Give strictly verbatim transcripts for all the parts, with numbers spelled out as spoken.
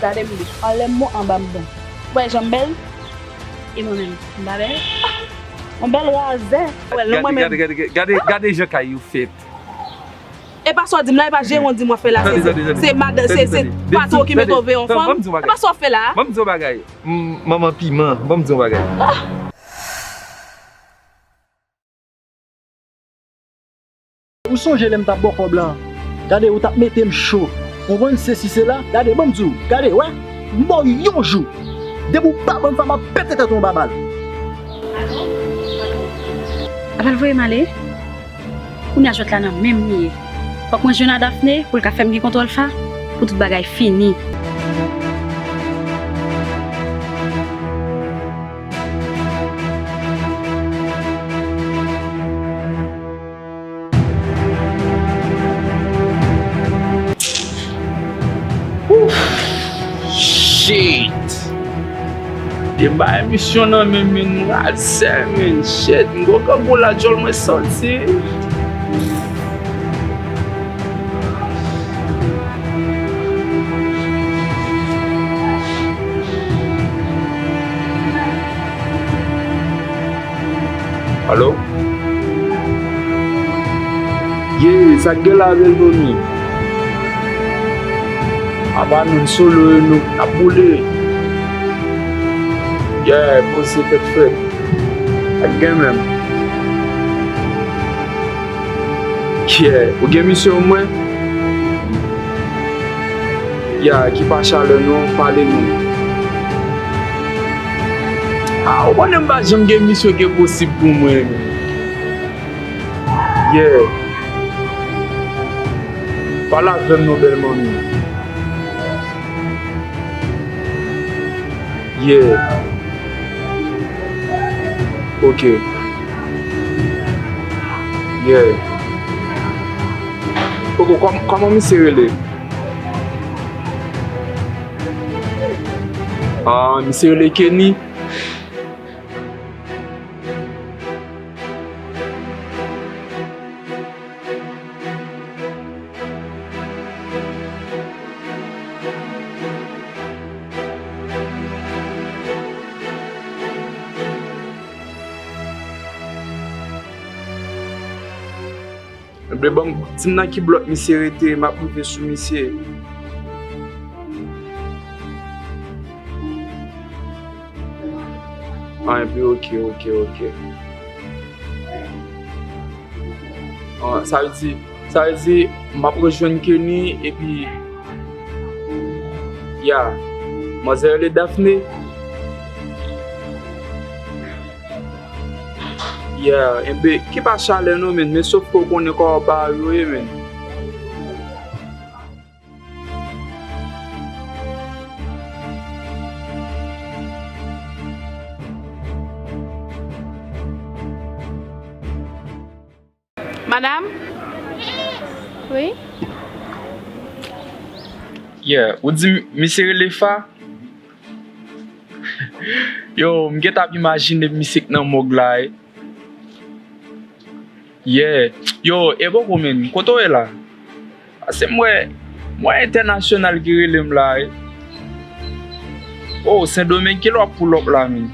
Gade m, anlè m bon, anba m bon. Ou wè jan m bèl? E mwen menm, m pa bèl? Yon bèl razè. Wè, non, mwen menm. Gade, gade, gade, gade, gade jan kay yo fèt. E pa sa w di m la, e pa jeran w di m w ap fè la, se, se, se mad-, se, se patwon ki mete w veye yon fanm. E pa sa w fè la. Ban m di w bagay. M, manman piman, ban m di w bagay. Ou sonje lè m t ap ba w kòb la? Gade, ou t ap mete m cho. Konprann, sesi, sela. Gade, ban m di w. Gade, wè. M ba w yon jou. Depi w pa ban m fanm, m ap pete tèt ou anba bal. Ap al voye m ale. Kounye a jwèt la nan men m li ye. Fòk mwen jwenn a Daphné pou l ka fè m gen kontwòl Fa, pou tout bagay fini. Ouf! Shit! Te bay misyon nan men men razè men shit. M gon kangou la djòl mwen sòti. Alo? Ye, sa k gen la, bèl Mami? Apa nou solo, nou ap boule. Yeah, poze tèt frèt. Sa k gen menm? Yeah, ou gen misye ou mwen? Ya, ki pa chalè non, pale non. Ah, ou konnen m pa janm gen misye ki posib pou mwen. Yeah. Pale avè m non, bèl Mami. Yeah. Ok. Yeah. Ok, kòm-, kòman misye rele? Ah, misye rele Kenny. Ebyen, ban m, di m nan ki blòk misye rete, m ap rive sou misye. Ah, ebyen, ok, ok, ok. Ah, sa vle di, sa vle di, m ap rejwenn Kenny, epi, ya, manzè rele Daphné. Yeah, enben, ki pa chalè non, men, men sof ke w konnen kòman bagay yo ye, men. Madam? Wi? Yeah, ou di misye rele Fa? Yo, m gentan ap imajine misye k nan mòg la, wi. Yeah. Yo, e poko, men, kote w ye la? Paske m wè, m wè entènasyonal ki rele m la, wi. Oh, Sendomeng, kilè w ap pull up la, men?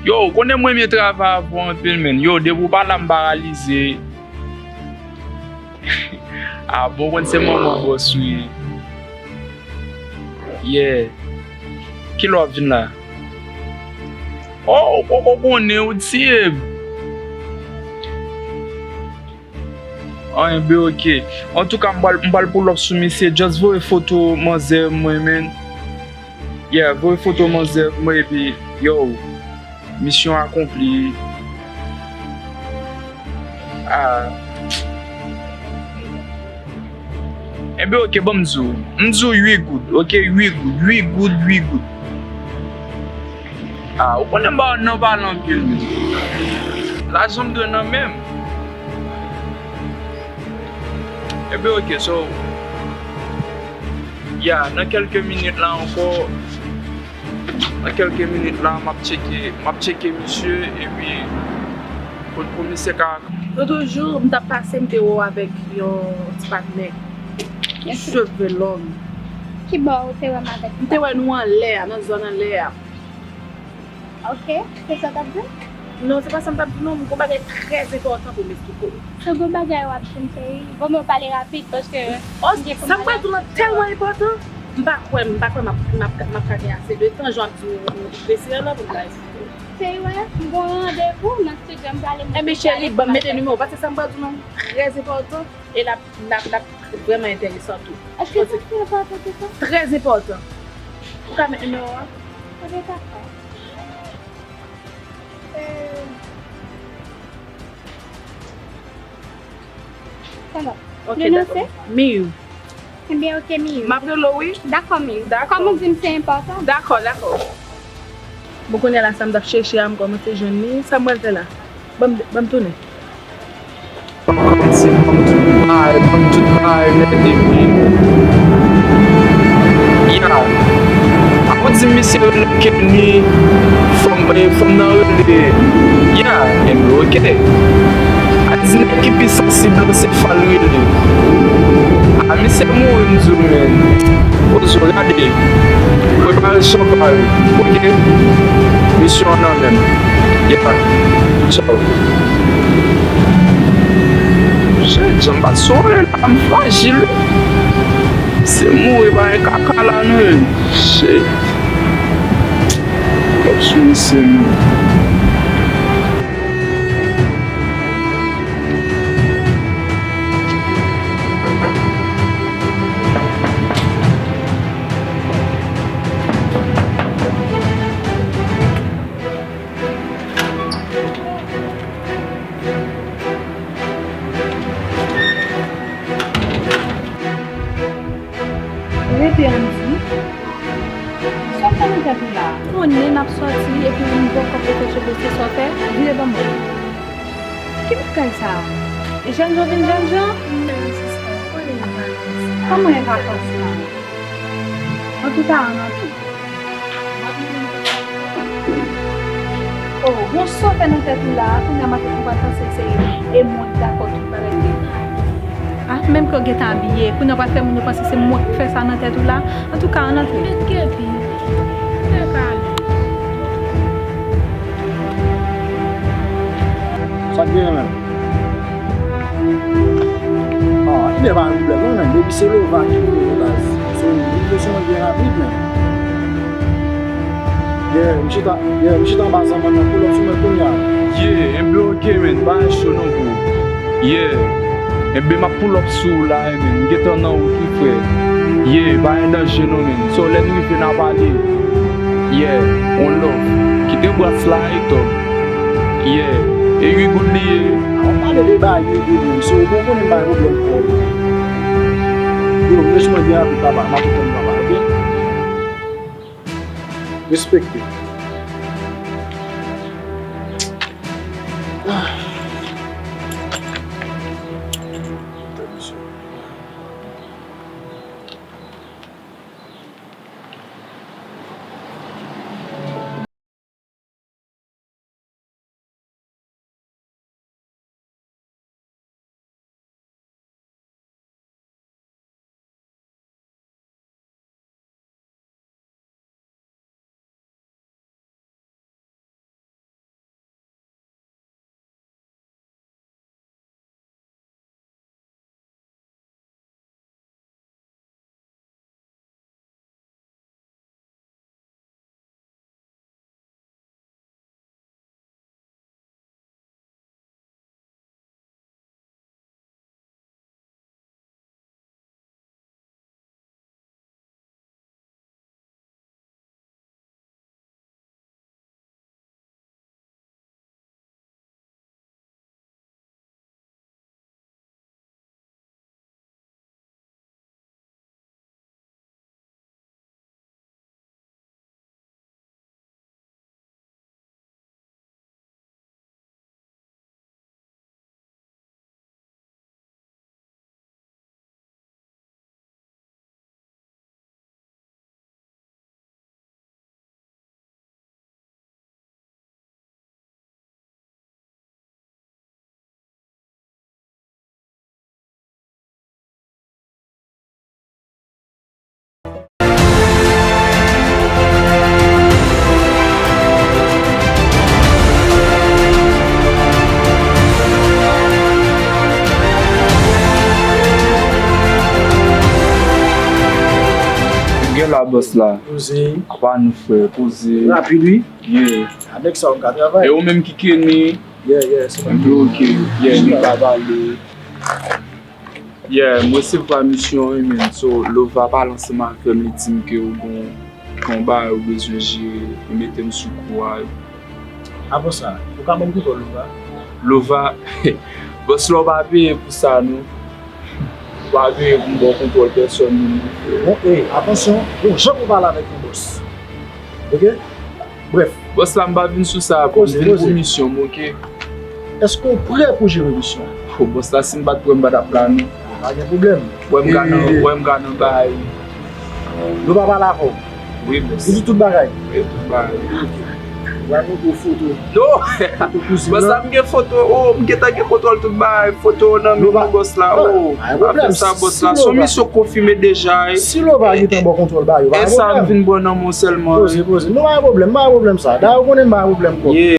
Yo, ou konnen m renmen travay avè w anpil, men. Yo, depi w pa la, m paralize. Ah bon, w konn se manman bòs ou ye. Yeah. Kilè w ap vin la? Oh, ou poko konnen, ou tiye m. Anyen, be, ok. Antouka, m pral, m pral pull up sou misye. Just voye foto manzè mwen, men. Yeah, voye foto manzè mwen, epi, yo, misyon akonpli. Ah. Enben, ok, ban m di w. M di w uit goud, ok? Uit goud, uit goud, uit goud. Ah, ou konnen m pa nan pale anpil, men. Lajan m dwe nan men m. Enben, ok, so, ya, nan kèlke minit la ankò, nan kèlke minit la, m ap tcheke, m ap tcheke misye, epi, pou, pou misye ka. Lòt jou, m t ap pase, m te wè w avèk yon ti patnè. Cheve long. Ki bò ou te wè m avèk li? M te wè nou anlè a, nan zòn anlè a. Ok, se sa w t ap di m? Non, se pa sa m t ap di w non, m gon bagay trè enpòtan pou m esplike w. Se gon bagay w ap di m, cheri? Bon, men w pale rapid, paske... Oh, m gen pou m... Sa m pral di w lan tèlman enpòtan, m pa kwè, m pa kwè m ap, m ap, m ap ka gen ase de tan, jan w ap di w, w prese an nan pou m ka esplike w. Cheri, wè, m gon randevou nan estidyo, m prale mete... Enben, cheri, ban m mete nimewo w, paske sa m pral di w lan trè enpòtan, e l ap, l ap, l ap vrèman enteresan tou. Èske se trè enpòtan ke sa? Trè enpòtan. Ou ka met nimewo a? Ebyen, dakò. Euh, Sa va. Ok, dakò. Miyu. Ebyen, ok, Miyu. M ap rele w, wi. Dakò, Miyu. Dakò. Kòm ou di m se enpòtan. Dakò, dakò. Bon, kounye a la, sa m t ap chèche a, m kòmanse jwenn li. Sa m pral fè la? Ban m, ban m tounen. Ban m kòmanse, ban m tout bagay, ban m tout bagay nèt epi... Ya. Avan di misye rele Kenny, fanm, fanm nan rele. Ya, enben, ok. A di nèg ki pi sansib lan se Fal rele. A, misye mouri, m di w, men. Poze w, gade. Prepare chanpay, ok? Misyon an nan men m. Ya. Tchaw. Shit, jan m pa t sonje la, m frajil wi. Se mouri pa gen kaka la non. Shit. Kòb sou misye menm. Rete ann di. Sa w fè nan tèt ou la? Konnen n ap sòti epi ou menm poko pote cheve, se sa w fè? Vire ban mwen. Ki bagay sa a? E jènjan vin jènjan? Kòman e vakans la? Antouka, ann antre. Oh, bon, sa w fè nan tèt ou la a, kounye a maten ou pral panse se e mwen k dakò tout bagay. Ah, menm ke w gentan abiye, kounye a w pral fè moun yo panse se mwen k fè sa nan tèt ou la. Antouka, ann antre. Mèt Kevin, fè kalm. Sa k genyen menm? Ah, ebyen pa gen pwoblèm non, men depi se Lova ki voye baz. So, vin kesyon an byen rapid, men. Yeah, m chita, yeah, m chita anba zanmann nan, pull up sou mwen kounye a. Yeah, enben ok, men, bagay cho non, bro. Yeah. Enben, m ap pull up sou ou la, enben, m gentan nan wout wi, frè. Yeah, pa gen danje non, men. So, lè n rive, n a pale. Yeah, on love. Kite bras la, Eton. Yeah, e uit goud li ye. An pale de bagay uit goud, men. So, ou konnen m pa gen pwoblèm pou ou. Yo, rich mwen byen rapid, papa. M ap tann papa, ok? Respekte. Ah. Bòs la. Poze. Apa nou, frè, poze. Rapid, wi. Yeah. Avèk sa, ou ka travay. E ou menm ki Kenny? Yeah, yeah, se mwen. Mwen tou, ok. Yeah, nou ka pale. Yeah, mwen resevwa misyon, wi, men. So, Lova pale ansanm avè m, li di m ke ou gon, gon bagay ou bezwen jere, li mete m sou kou a. Avan sa, ou ka ban m kontwòl Lova? Lova, bòs la, ou pa peye pou sa, non. Ou pa peye pou m ba w kontwòl pèsòn, non. Bon, e, atansyon, bon, jan pou pale avèk yon bòs. Ok? Brèf. Bòs la, m pa vin sou sa, bro. M vin pou misyon m, ok? Èske w prè pou jere misyon an? Oh, bòs la, si m pa t prè, m pa t ap la, non. Pa gen pwoblèm. Wè m ka nan, wè m ka nan bay. Nou pa pale avè w? Wi, bòs. Ou di tout bagay? Wi, tout bagay. Ok. Ou al montre w foto. Non! Foto kouzin nan. Bòs la, m gen foto. Oh, m gentan gen kontwòl tout bagay. Foto nan men nou, bòs la. Oh, pa fè sa, bòs la. Se yon misyon konfime deja, wi. Si Lova gentan ba w kontwòl bagay yo, pa gen pwoblèm. E sa m vin ba w nan men w sèlman, wi. Poze, poze. Non, pa gen pwoblèm, pa gen pwoblèm sa. Dayè, ou konnen m pa gen pwoblèm kòb. Yeah.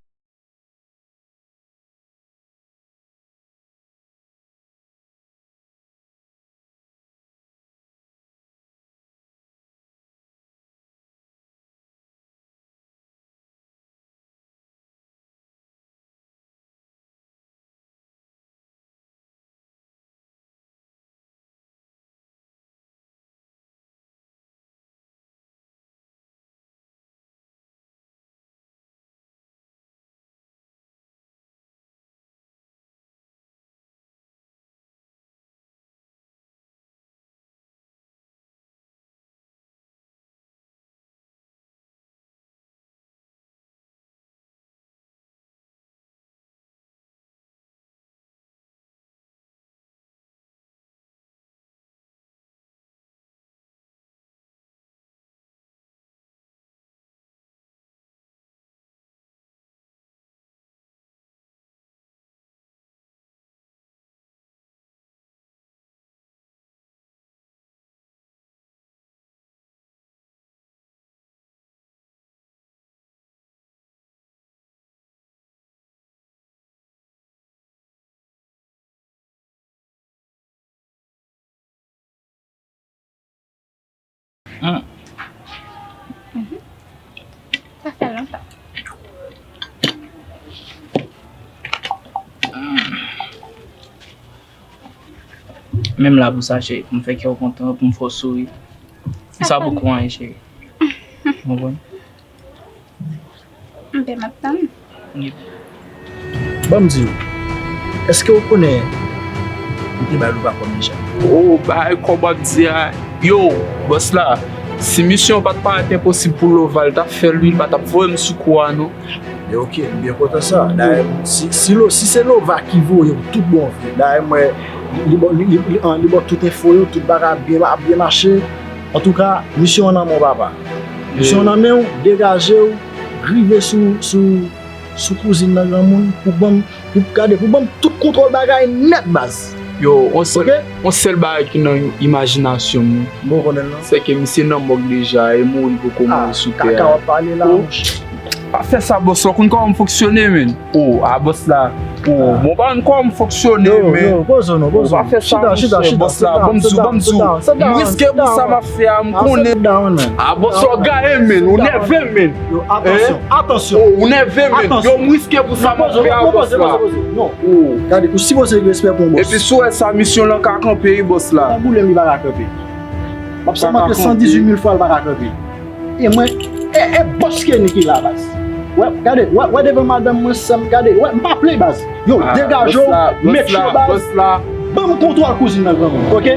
Sa fè lontan. Menm la pou sa, cheri, pou m fè kè w kontan, pou m fè w souri. Sa poko anyen, cheri. Ou konprann? Enben, m ap tann. Ban m di w, èske w konnen m te bay Lova kòb deja? Oh, bay kòb w ap di a. Yo, bòs la, si misyon an pa t parèt enposib pou Lova, l t ap fè l, wi, l pa t ap voye m sou kou a, non. Men ok, m byen kontan sa. Dayè, si, si, Lo- si se Lova ki voye w tout bon vre, dayè, m wè, li, li, li, li, li, an, li ba w tout enfo yo, tout bagay ap byen, ap byen mache. Antouka, misyon an nan men w, papa. Misyon an nan men w, degaje w, rive sou, sou, sou kouzin nan granmoun, pou ban m, pou gade, pou ban m tout kontwòl bagay nèt, baz. Yo, on sèl, on sèl bagay ki nan imajinasyon m, wi. Bon, konnen l, non? Se ke misye nan mòg deja, e mouri poko mouri sou tè a. Kaka w ap pale la, monchè. Pa fè sa, bòs la, ou konn kòman m fonksyone, menn. Oh, a bòs la. Oh, bon, pa konn kòman m fonksyone, menn. Non, non, poze w non, poze w. Pa fè sa, monchè, bòs la. Ban m di w, ban m di w. M riske pou sa m ap fè a, m konnen. A bòs la, w gaye, menn. Ou nève m, menn. Yo, atansyon, atansyon. Oh, ou nève, menn. Yo, m riske pou sa m ap fè a, bòs la. Non, poze, poze, poze. Non. Oh. Gade, ou sipoze gen respè pou yon bòs. Epi si w wè sa, misyon lan ka kanpe, wi, bòs la. Nan boulem, li pa ka kanpe. M ap sa manke san dizuit mil fwa, l pa ka kanpe. E mwen, e, e bòs Kenny ki la, baz. Wè, gade, wè, wè devan madanm mwen, sè m, gade, wè, m pa play, baz. Yo, degaje w, make sure, baz. Ban m kontwòl kouzin nan, granmoun, ok?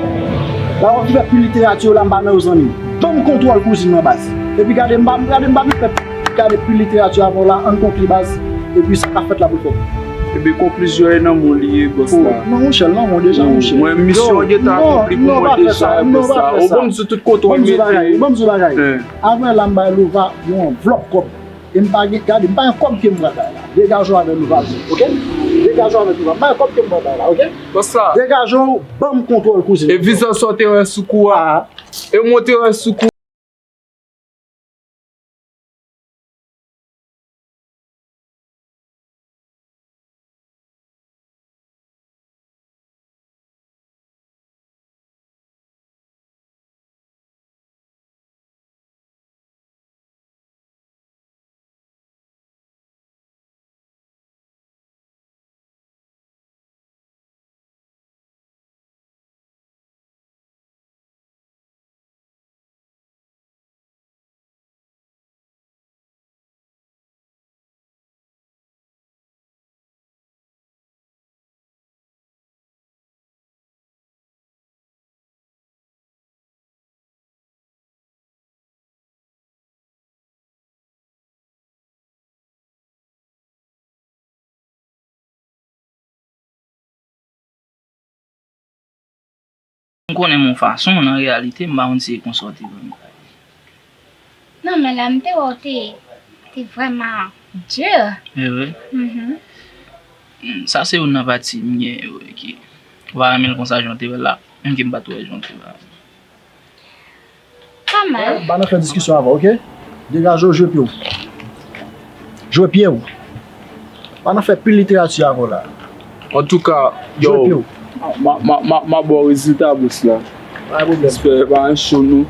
La w ap fè pil literati yo la, m pa nan yo, zanmi m. Ban m kontwòl kouzin nan, baz. Epi gade, m pa, gade, m pa vin fè gade pil literati avè w la, ann konkli, baz. Epi sa k ap fèt la pou l fèt. Epi konklizyon e nan men w li ye, bòs la. Non, monchè, l nan men w deja, monchè. Mwen, misyon an gentan akonpli pou mwen deja, bòs la. Ou ban m di w tout kote w mete. Ban m di w bagay, ban m di w bagay. Avè la, m bay Lova yon anvlòp kòb. E m pa gen, gade, m pa gen kòb ke m pral bay la. Degaje w avè Lova, ok? Degaje w avè Lova. M pa gen kòb ke m pral bay la, ok? Bòs la. Degaje w, ban m kontwòl kouzin. E vizaj sa w te wè sou kou a. E mwen te wè sou kou. M konnen m yon fason, nan reyalite, m pa konn si e konsa w te vle m. Non, men lè m te wè w te, te vrèman di. E vre? Mhm. Hmm, sa se youn nan pati m gen yo ki, ou pa renmen l konsa jan w te wè l la, menm ke m pa t wè jan w te wè l la. Pa mal. Pa nan fè diskisyon avè w, oke? Degaje w, jwe pye w. Jwe pye w. Pa nan fè pil literati avè w la. Antouka, yo, m a ba w rezilta, bòs la. Pa gen pwoblèm. Respè, pa gen cho, non.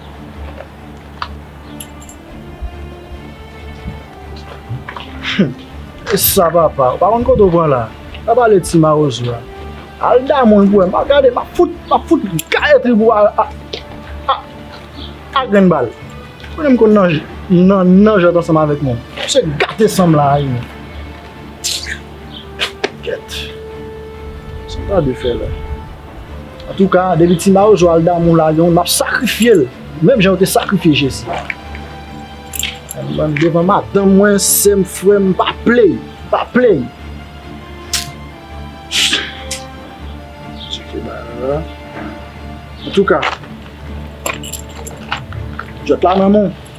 E sa, papa. Ou pa konn kote w pran la. Pa pale ti mawozo a. Al damou l pou wè. M ap gade, m ap fout, m ap fout gaye trip ou a, a, a, a grenn bal. Ou menm konn nan, nan, nan jwèt ansanm avèk mwen. Se gate san m la, a, men. Kèt. Sa m ta dwe fè la? Antouka, depi ti mawozo al damou lage yon, m ap sakrifye l. Menm jan yo te sakrifye Jezi. Bann devan madanm mwen, sè m, frè m, pa play, pa play. Antouka, jwèt la nan men w.